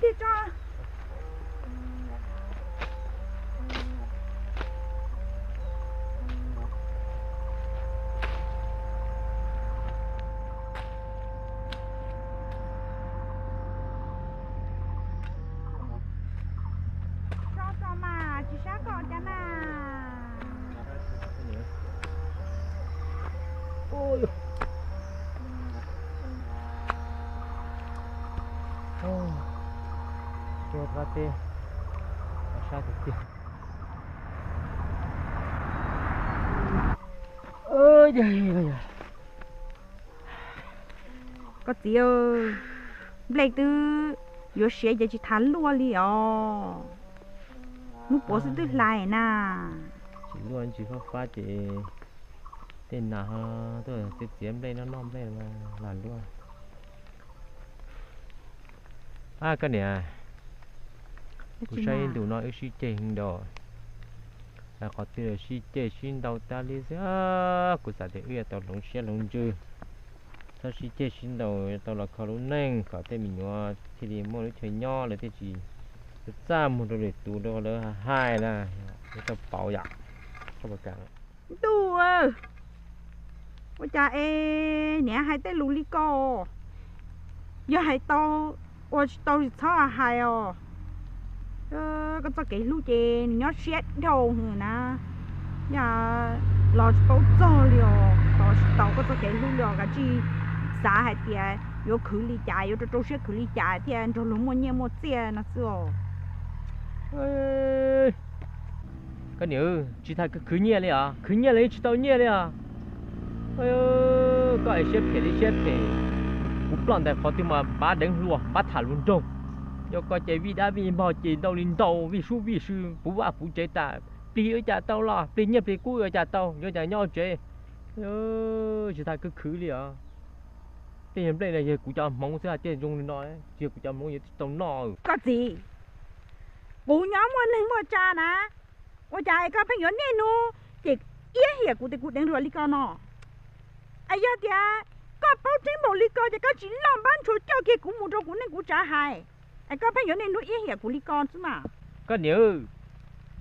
Tiag tso. Tso tso mas tsis sab koj cas na. Cua teb sab tiag tiag. Koj txiv, nplej twb yuav siav ces tsis tham luaj li os. Hnub puav xwb twb hlais na. Tsis luaj ntsis fab fab ces tej nas ho tuaj txiav txiav nplej noj noj nplej lam luaj. Ab koj niam, kuv saib ib ntus no wb sib ceg heev nraud. Qhov twg los sib ceg sib ntaus tas li xwb. Kuv xav tias wb yuav tau hloov siab hloov ntsws, txhob sib ceg sib ntaus, yuav tau los kho lub neej kom tej me nyuam thiaj li muaj lub chaw nyob, lawv thiaj tsis txaj muag rau lwm tus rau lawv hais na, yuav tau pauv yom. Ntuj, ua cas es niam hais tej lus li ko? Yog hais tau, ua tsis tau tsis txhob hais os. Koj txoj kev hlub ces nws nyob siab dhau na. Yog los tsis paub txog li os, tos tsis tau koj txoj kev hlub li os, kav tsij xav hais tias yuav khwv li cas, yuav rau rau siab khwv li cas thiaj nrog luag muaj nyiaj muaj txiaj no xwb os. Koj niam, tsis tas khwv nyiaj li os, khwv nyiaj los yeej tsis tau nyiaj li os. Koj es siab phem li siab phem, kuv ploj ntawm qhov twg mas npaj deev hluas npaj tham hluas nraug. Yog koj ces vij dab vij npog ces ntau li ntau, vij sub vij sw, puv vaj puv tsev tas, plig ua cas tau los plig nyiaj plig kub ua cas tau, yuav cas nyob tsev. Tsis tas khwv khwv li os. Tej yog nplej no yog kuv cov hmoov xwb, tej zoo li no tsis yog kuv cov hmoov yuav tsis tau noj. Koj txiv, kuv nyob muaj neeg muaj tsav na, ua cas es koj pheej yuav niaj hnub ces iab hiam kuv tias kuv deev hluas li ko no? Es yog tias koj paub tseeb npaum li ko ces koj tsis loj npab ntshua coj kiag kuv mus rau kuv neej kuv tsav hais, es koj pheej yuav niaj hnub iab hiam kuv li ko xwb mas. Koj niam,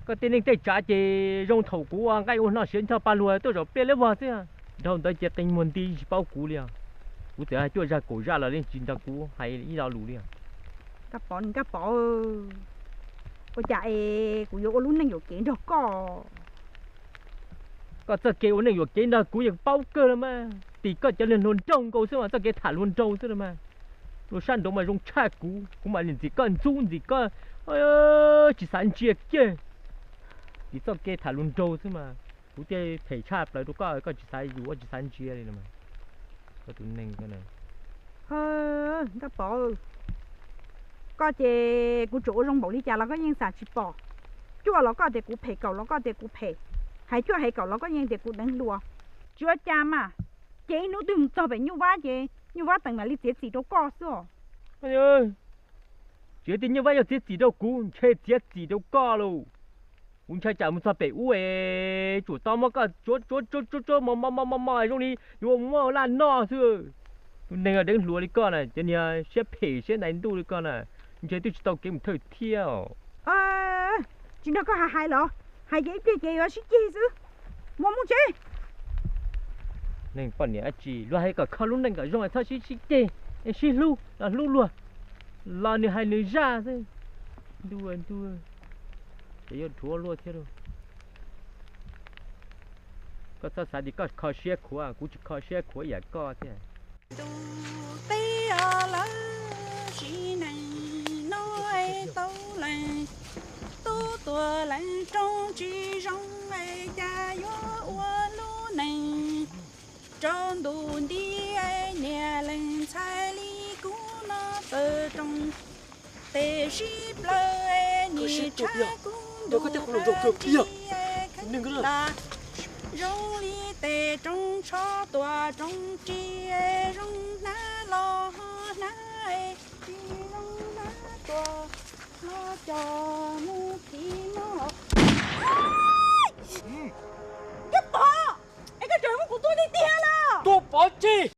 koj tej neej tej tsav ces zoo thaum kuv ua nqaij ua hno siav nrog pab luag tuaj zaum pliaj liab vog xwb. Dhau ntawd ces qee muag nti tsis paub kuv li os. Kuv txawm hais cuaj zaj kaum zaj los yeej tsis nrog kuv hais ib lo lus li os. Nkaj Pov, Nkaj Pov, ua cas es kuv yuav ua lub neej yuam kev nrog koj? Koj txoj kev ua neej yuam kev nrog kuv yeej paub kawg los mas, tim koj cov niag hluas nraug nkaus xwb mas, txoj kev tham hluas nraug xwb los mas. Luag sab nraud mas zoo tshaj kuv, kuv mam li ntxim koj ntxub ntxim koj, tsis xav ntsia kiag. Tim txoj kev tham hluas nraug xwb mas, kuv thiaj phem tshaj plaws rau koj, koj tsis xav yus, koj tsis xav ntsia li no mas. Koj tus neeg ko na. Nkaj Pov, koj ces kuv tsuas ua zoo npaum li cas los koj yeej xam tsis pom. Cuaj los koj tias kuv phem, kaum los koj tias kuv phem, hais cuaj hais kaum los koj yeej tias kuv deev hluas. Tsis ua cas mas, ces ib hnub twg mus txog pem Nyuj Vab ces Nyuj Vab teem mam li txiav txim rau koj xwb os. Tsis tias Nyuj Vab yuav txiav txim rau kuv, ntshe txiav txim rau koj lauj. Kuv ntshai tsam mus txog pem ub es tsum tau muab koj tsuav tsuav tsuav tsuav mos mos mos mos zoo li yuav muab laj noj xwb. Tus neeg deev hluas li koj na, cov niag siab phem siab ntais ntuj li koj na, ntshe twb tsis tau kev mus thawj thiab os. Tsis nrog koj hais hais los, hais ces ib pliag ces yuav sib ceg xwb. Mus mus tsev. Neeg poj niam dab tsi, luag hais kom kho lub neej kom zoo txhob sib sib ceg, sib hlub los hlub luag, los nws hais nws zaj xwb. Ntuj ntuj, ces yuav dhuav luaj thiab lauj. Koj txhob xav tias koj kho siab khuav, kuv tsis kho siab khuav yam koj thiab. Tus teb os lawv sim neej no es tau leej tub tuag leej rooj tsis zoo es cas yuav ua lub neej rau ntuj nti es niam leej ntxhais li kuv no tawg rooj tes sib plaws es nim tshab kuv ntuj tag ris es kheev la zoo li tes rooj tsho tuam rooj ris es zoo hnab los ho hnab es tsis zoo hnab tuam los coj mus khi no. Koj pom, es koj tseem muab kuv tua tiag tiag los? Tua pov tseg,